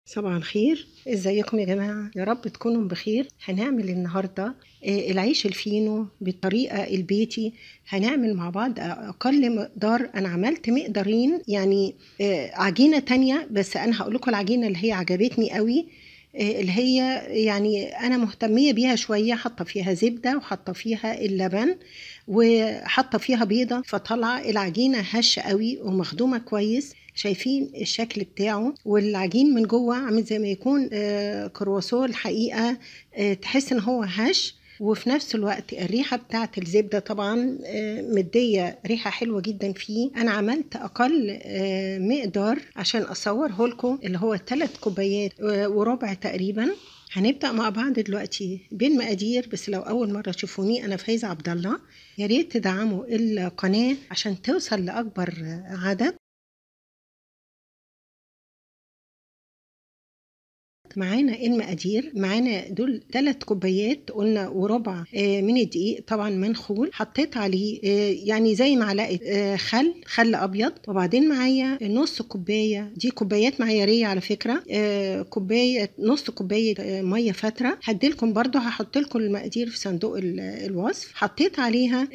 صباح الخير، ازيكم يا جماعة؟ يا رب تكونوا بخير. هنعمل النهاردة العيش الفينو بالطريقة البيتي. هنعمل مع بعض اقل مقدار. انا عملت مقدارين، يعني عجينة تانية، بس انا هقول لكم العجينة اللي هي عجبتني قوي، اللي هي يعني انا مهتمية بيها شوية. حاطة فيها زبدة وحاطة فيها اللبن وحاطة فيها بيضة، فطالعة العجينة هشة قوي ومخدومة كويس. شايفين الشكل بتاعه، والعجين من جوه عامل زي ما يكون كرواسون الحقيقة، تحس ان هو هش، وفي نفس الوقت الريحة بتاعت الزبدة طبعا مدية ريحة حلوة جدا فيه. انا عملت اقل مقدار عشان اصوره لكم، اللي هو 3 كوبايات وربع تقريبا. هنبدأ مع بعض دلوقتي بالمقادير، بس لو أول مرة تشوفوني أنا فايزة عبد الله، يا ريت تدعموا القناة عشان توصل لأكبر عدد. معانا المقادير، معانا دول 3 كوبايات قلنا وربع من الدقيق طبعا منخول، حطيت عليه يعني زي معلقه خل ابيض، وبعدين معايا نص كوباية، دي كوبايات معياريه على فكرة، كوباية نص كوباية مية فاتره. هديلكم برضو، هحط لكم المقادير في صندوق الوصف. حطيت عليها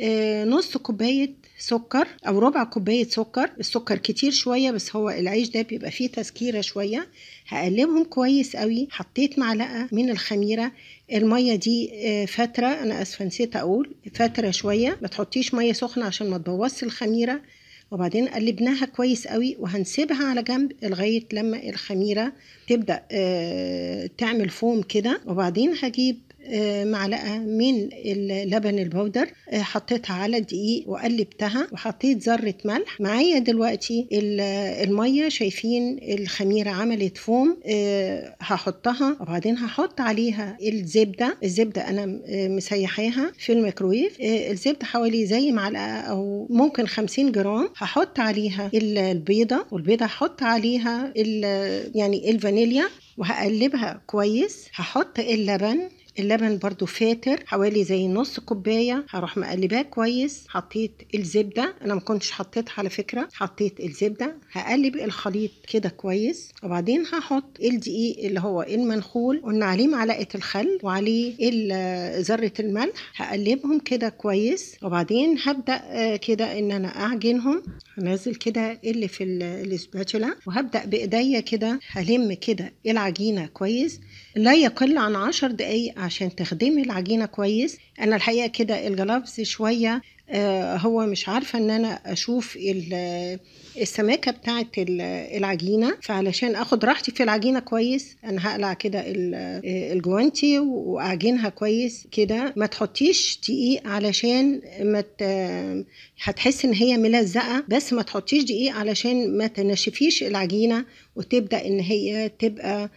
نص كوباية سكر او ربع كوباية سكر. السكر كتير شوية، بس هو العيش ده بيبقى فيه تسكيره شوية. هقلبهم كويس قوي. حطيت معلقه من الخميره. المية دي فترة، انا اسفه نسيت اقول فترة شوية، ما تحطيش مية سخنة عشان ما تبوظش الخميره. وبعدين قلبناها كويس قوي، وهنسيبها على جنب لغاية لما الخميره تبدا تعمل فوم كده. وبعدين هجيب معلقه من اللبن البودر، حطيتها على الدقيق وقلبتها، وحطيت ذره ملح. معايا دلوقتي المية، شايفين الخميره عملت فوم، هحطها. وبعدين هحط عليها الزبدة. الزبدة انا مسيحاها في الميكرويف، الزبدة حوالي زي معلقه او ممكن 50 جرام. هحط عليها البيضة، والبيضة هحط عليها يعني الفانيليا، وهقلبها كويس. هحط اللبن، اللبن برضو فاتر حوالي زي نص كوباية، هروح مقلباه كويس. حطيت الزبدة، انا ما كنتش حطيتها على فكرة، حطيت الزبدة. هقلب الخليط كده كويس، وبعدين هحط الدقيق اللي هو المنخول، قلنا عليه معلقة الخل وعليه ذرة الملح. هقلبهم كده كويس، وبعدين هبدأ كده ان انا اعجنهم. هنزل كده اللي في الاسباتولا، وهبدأ بايديا كده هلم كده العجينة كويس، لا يقل عن 10 دقايق عشان تخدمي العجينة كويس. انا الحقيقة كده الجلافز شوية هو مش عارفة ان انا اشوف السماكة بتاعت العجينة، فعلشان اخد راحتي في العجينة كويس انا هقلع كده الجوانتي واعجنها كويس كده. ما تحطيش دقيق علشان ما هتحس ان هي ملزقة، بس ما تحطيش دقيق علشان ما تنشفيش العجينة وتبدأ ان هي تبقى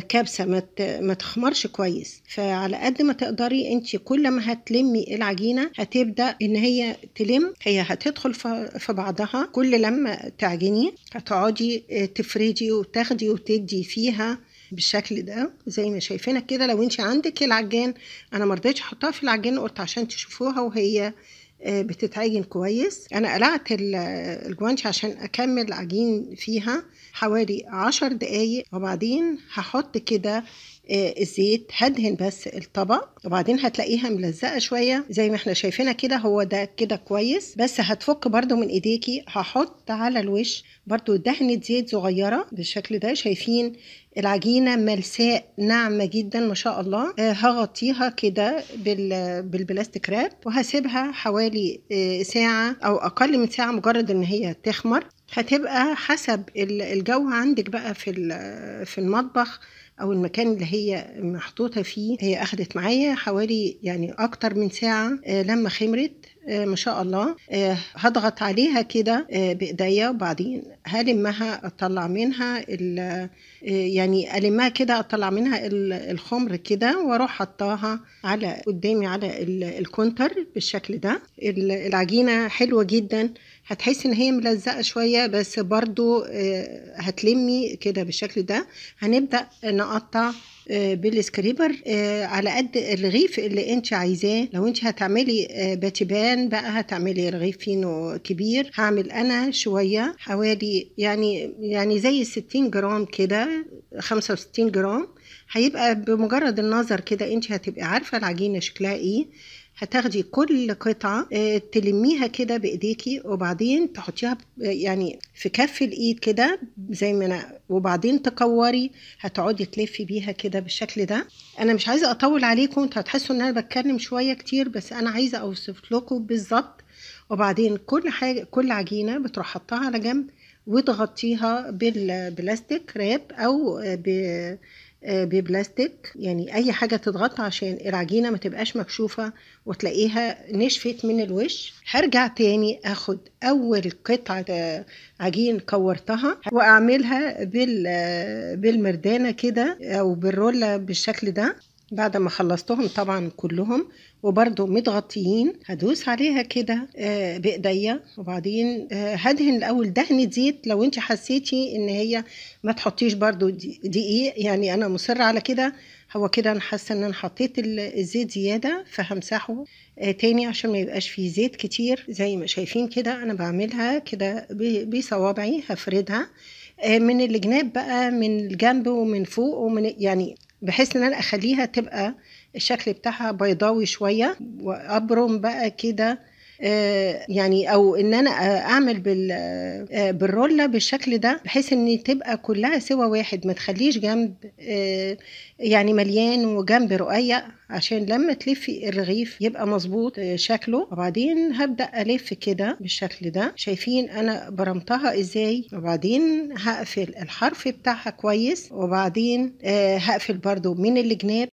كبسة، ما تخمرش كويس. فعلى قد ما تقدري انت كل ما هتلمي العجينة هتبدا ان هي تلم، هي هتدخل في بعضها. كل لما تعجني هتقعدي تفردي وتاخدي وتدي فيها بالشكل ده زي ما شايفينها كده. لو انت عندك العجان، انا ما رضيتش احطها في العجان، قلت عشان تشوفوها وهي بتتعجن كويس. انا قلعت الجوانش عشان اكمل عجين فيها حوالي 10 دقايق. وبعدين هحط كده الزيت، هدهن بس الطبق، وبعدين هتلاقيها ملزقه شوية زي ما احنا شايفينها كده، هو ده كده كويس، بس هتفك برده من ايديكي. هحط على الوش برده دهنه زيت صغيرة بالشكل ده. شايفين العجينة ملساء ناعمة جدا ما شاء الله. هغطيها كده بالبلاستيك راب، وهسيبها حوالي ساعة او اقل من ساعة، مجرد ان هي تخمر. هتبقى حسب الجو عندك بقى في المطبخ او المكان اللي هي محطوطة فيه. هي اخدت معايا حوالي يعني اكتر من ساعة لما خمرت ما شاء الله. هضغط عليها كده بايديا، وبعدين هلمها، اطلع منها يعني المها كده، اطلع منها الخمر كده، واروح حطاها على قدامي على ال counter بالشكل ده. العجينة حلوة جدا، هتحس ان هي ملزقه شوية، بس برضو هتلمي كده بالشكل ده. هنبدا نقطع اقطع بال scraper على قد الرغيف اللي انت عايزاه. لو انت هتعملي باتيبان بقى هتعملي رغيف فينو كبير، هعمل انا شوية حوالي يعني زي 60 جرام كده، 65 جرام. هيبقى بمجرد النظر كده انت هتبقي عارفه العجينة شكلها ايه. هتاخدي كل قطعة تلميها كده بايديكي، وبعدين تحطيها يعني في كف الايد كده زي ما انا، وبعدين تكوري، هتقعدي تلفي بيها كده بالشكل ده. انا مش عايزة اطول عليكم، انتوا هتحسوا ان انا بتكلم شوية كتير، بس انا عايزة اوصف لكم بالظبط. وبعدين كل حاجة، كل عجينة بتروح حطها على جنب وتغطيها بال plastic wrap او ببلاستيك، يعني اي حاجة تضغط عشان العجينة ما تبقاش مكشوفة وتلاقيها نشفت من الوش. هرجع تاني اخد اول قطعه عجين كورتها واعملها بالمردانه كده او بالرولة بالشكل ده. بعد ما خلصتهم طبعا كلهم وبرضو متغطيين، هدوس عليها كده بايديا، وبعدين هدهن الاول دهنة زيت. لو انت حسيتي ان هي ما تحطيش برضو دقيق، يعني انا مصرة على كده، هو كده انا حاسه ان انا حطيت الزيت زيادة فهمسحه تاني عشان ما يبقاش فيه زيت كتير. زي ما شايفين كده انا بعملها كده بصوابعي، هفردها من الجناب بقى، من الجنب ومن فوق ومن يعني بحيث ان انا اخليها تبقى الشكل بتاعها بيضاوي شوية. وابرم بقى كده يعني، او ان انا اعمل بالرولة بالشكل ده بحيث ان تبقى كلها سوا واحد، ما تخليش جنب يعني مليان وجنب رقيق، عشان لما تلفي الرغيف يبقى مظبوط شكله. وبعدين هبدأ الف كده بالشكل ده، شايفين انا برمتها ازاي. وبعدين هقفل الحرف بتاعها كويس، وبعدين هقفل برضو من الجناب.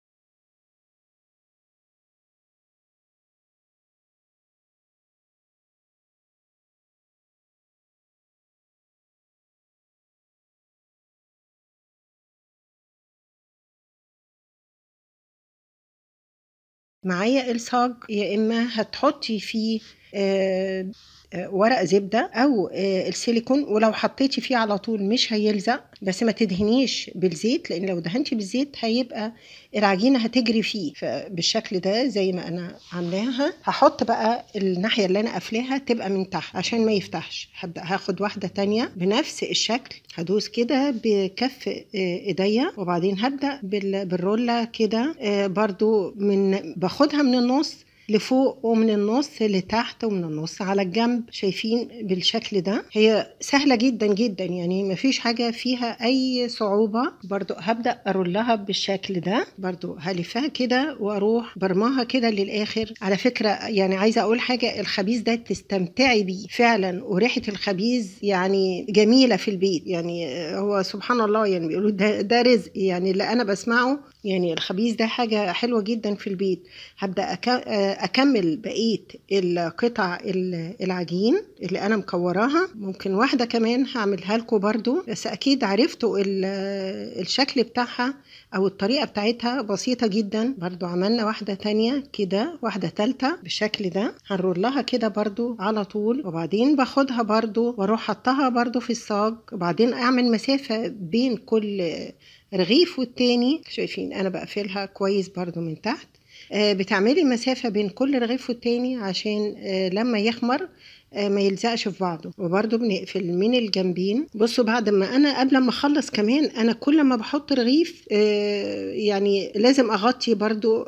معايا الصاج، يا اما هتحطي فيه ورق زبدة او السيليكون، ولو حطيتي فيه على طول مش هيلزق، بس ما تدهنيش بالزيت، لان لو دهنتي بالزيت هيبقى العجينة هتجري فيه. فبالشكل ده زي ما انا عاملاها، هحط بقى الناحية اللي انا قافلاها تبقى من تحت عشان ما يفتحش. هبدا هاخد واحدة تانية بنفس الشكل، هدوس كده بكف ايديا، وبعدين هبدا بالرولة كده برضو، من باخدها من النص لفوق ومن النص لتحت ومن النص على الجنب، شايفين بالشكل ده. هي سهلة جدا جدا، يعني مفيش حاجة فيها اي صعوبة. برضو هبدأ ارولها بالشكل ده، برضو هلفها كده واروح برماها كده للاخر. على فكرة يعني عايزة اقول حاجة، الخبيز ده تستمتعي بيه فعلا، وريحة الخبيز يعني جميلة في البيت، يعني هو سبحان الله، يعني بيقولوا ده رزق، يعني اللي انا بسمعه، يعني الخبيز ده حاجة حلوة جدا في البيت. هبدأ أكمل بقية القطع العجين اللي أنا مكوراها، ممكن واحدة كمان هعملها لكم برضو، بس أكيد عرفتوا الشكل بتاعها أو الطريقة بتاعتها بسيطة جدا. برضو عملنا واحدة تانية كده، واحدة تالتة بالشكل ده، هنرولها كده برضو على طول، وبعدين باخدها برضو واروح حطها برضو في الصاج، وبعدين أعمل مسافة بين كل رغيف والتاني. شايفين أنا بقفلها كويس برضو من تحت، بتعملي مسافة بين كل رغيف والتاني عشان لما يخمر ما يلزقش في بعضه. وبرده بنقفل من الجنبين. بصوا بعد ما انا قبل ما اخلص كمان، انا كل ما بحط رغيف يعني لازم اغطي برده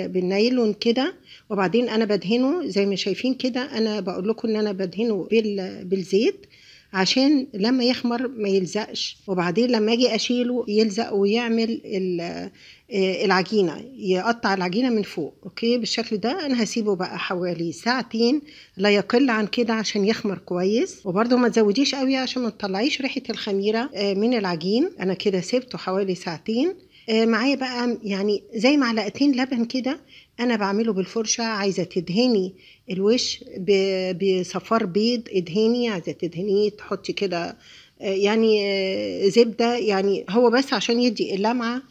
بالنايلون كده، وبعدين انا بدهنه زي ما شايفين كده. انا بقول لكم ان انا بدهنه بالزيت عشان لما يخمر ما يلزقش، وبعدين لما اجي اشيله يلزق ويعمل العجينة، يقطع العجينة من فوق. okay بالشكل ده. انا هسيبه بقى حوالي ساعتين لا يقل عن كده عشان يخمر كويس، وبرده ما تزوديش قوي عشان ما تطلعيش ريحه الخميره من العجين. انا كده سيبته حوالي ساعتين. معايا بقى يعني زي معلقتين لبن كده، انا بعمله بالفرشه. عايزه تدهني الوش بصفار بيض ادهني، عايزه تدهنيه تحطي كده يعني زبدة، يعني هو بس عشان يدي اللمعة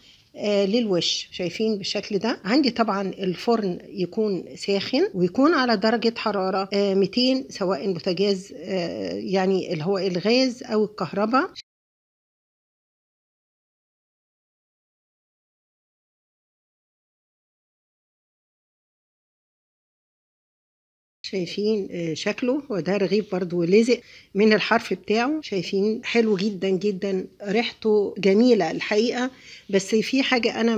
للوش. شايفين بالشكل ده. عندي طبعا الفرن يكون ساخن ويكون على درجة حرارة 200، سواء بوتاجاز يعني اللي هو الغاز او الكهرباء. شايفين شكله، وده رغيف برضو لزق من الحرف بتاعه. شايفين حلو جدا جدا، ريحته جميلة الحقيقة. بس في حاجة انا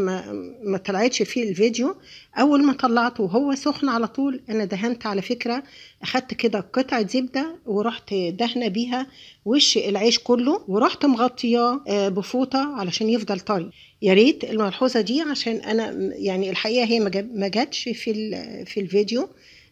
ما طلعتش في الفيديو، اول ما طلعته وهو سخن على طول انا دهنت على فكرة، اخدت كده قطعة زبدة ورحت دهنة بيها وش العيش كله، ورحت مغطياه بفوطة علشان يفضل طري. يا ريت الملحوظة دي، عشان انا يعني الحقيقة هي ما جاتش في الفيديو،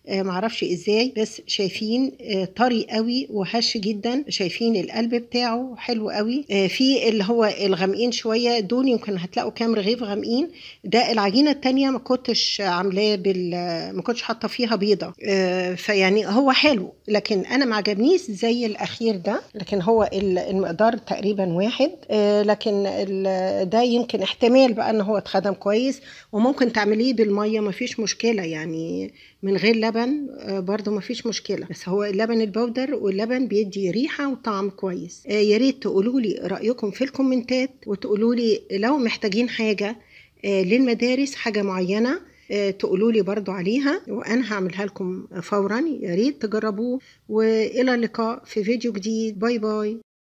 معرفش ازاي، بس شايفين طري قوي وهش جدا. شايفين القلب بتاعه حلو قوي. في اللي هو الغامقين شوية دول يمكن هتلاقوا كام رغيف غامقين. ده العجينة التانية ما كنتش عاملاه ما كنتش حاطه فيها بيضة، فيعني هو حلو، لكن انا ما عجبنيش زي الاخير ده. لكن هو المقدار تقريبا واحد، لكن ده يمكن احتمال بقى ان هو اتخدم كويس، وممكن تعمليه بالمية ما فيش مشكلة، يعني من غير لبن برضو ما فيش مشكلة، بس هو اللبن البودر واللبن بيدي ريحة وطعم كويس. يا ريت تقولوا لي رأيكم في الكومنتات، وتقولوا لي لو محتاجين حاجة للمدارس، حاجة معينة تقولوا لي برضو عليها، وأنا هعملها لكم فورا. يا ريت تجربوه، وإلى اللقاء في فيديو جديد. bye bye.